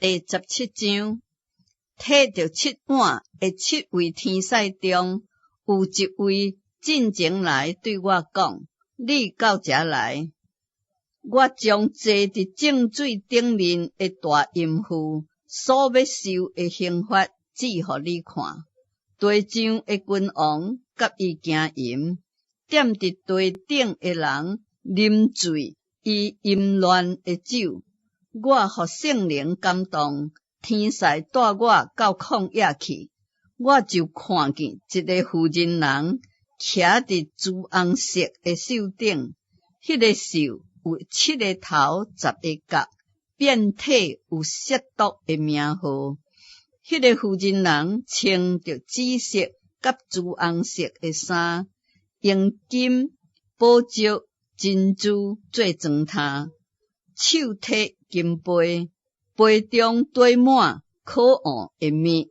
第17章，提著七碗的七位天使中，有一位進前來對我講：你到遮來，我將坐佇眾水頂面的大淫婦所欲受的刑罰指予你看。地上的君王佮伊行淫，踮佇地頂的人啉醉伊淫亂的酒。我予聖靈感動，天使帶我到曠野去，我就看見一个婦人人騎佇朱紅色的獸頂，彼个獸有七个頭、10个角，遍體有褻瀆的名號。彼个婦人人穿著紫色佮朱紅色的衫，用金、寶石、珍珠做妝呔，手提金杯，杯中堆滿可惡的物，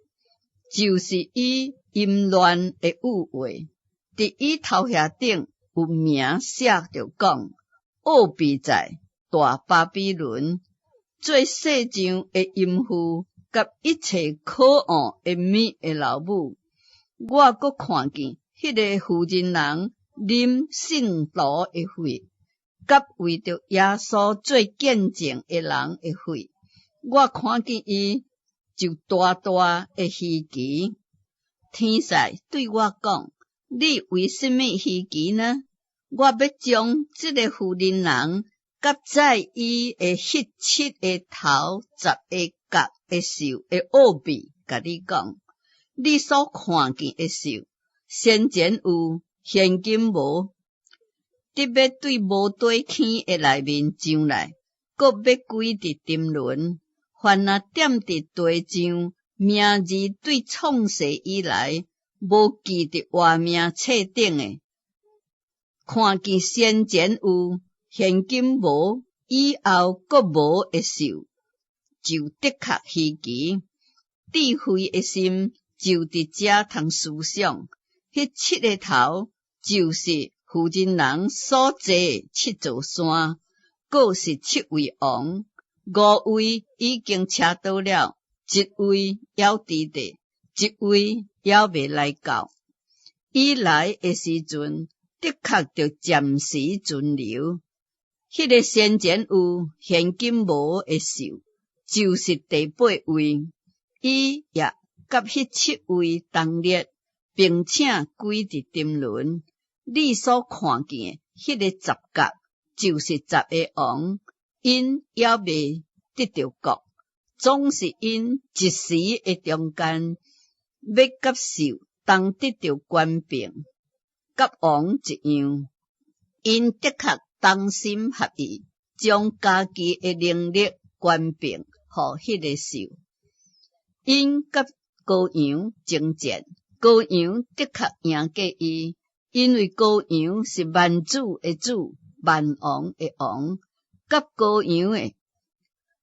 就是伊淫亂的慾話。佇伊頭額頂有名寫著講：奧秘在大巴比倫，做世上的淫婦佮一切可惡的物的老母。我閣看見彼個婦人人啉聖徒的血，佮為著耶穌做見證的人的血。我看見伊就大大的稀奇。天使對我講：你為啥物稀奇呢？我欲將這個婦人人佮載伊的彼七个頭、十个角的獸的奧秘，共你講。你所看見的獸，先前有，現今無，得欲對無底坑的內面上來，閣欲歸佇沉淪。凡若踮佇地上，名字對創世以來無記佇活命冊頂的，看見先前有，現今無，以後閣無的獸，就的確稀奇。智慧的心就佇遮通思想，彼七个頭就是婦人人所坐的七座山，閣是七位王。五位已經車倒了，一位猶佇咧，一位猶未來到。伊來的時陣，的確著暫時存留。彼个先前有，現今無的獸，就是第八位。伊也佮彼七位同列，並且歸佇沉淪。你所看見的彼个十角，就是十个王，𪜶猶未得著國，總是𪜶一時的中間，欲佮獸同得著權柄，佮王一樣。𪜶的確同心合意，將家己的能力權柄予彼个獸。𪜶佮羔羊爭戰，羔羊的確贏過伊，因為羔羊是萬主的主，萬王的王。佮羔羊的，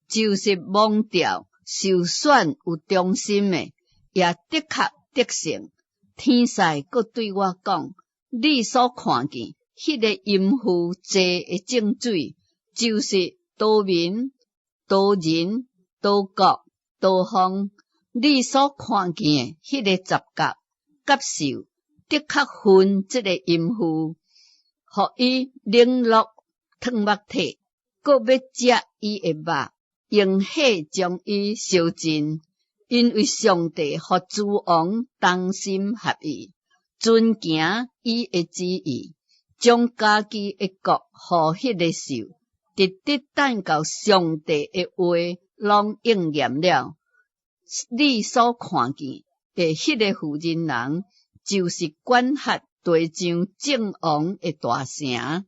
就是蒙召受選有忠心的，也的確得勝。天使閣對我講：你所看見彼个淫婦坐的眾水，就是多民、多人、多國、多方。你所看見的彼个十角佮獸，的確分這个淫婦，予伊冷落褪目體，閣欲食伊的肉，用火將伊燒盡。因為上帝予諸王同心合意，遵行伊的旨意，將家己的國予彼个獸，直直等到上帝的話攏應驗了。你所看見的彼个婦人人，就是管轄地上眾王的大城。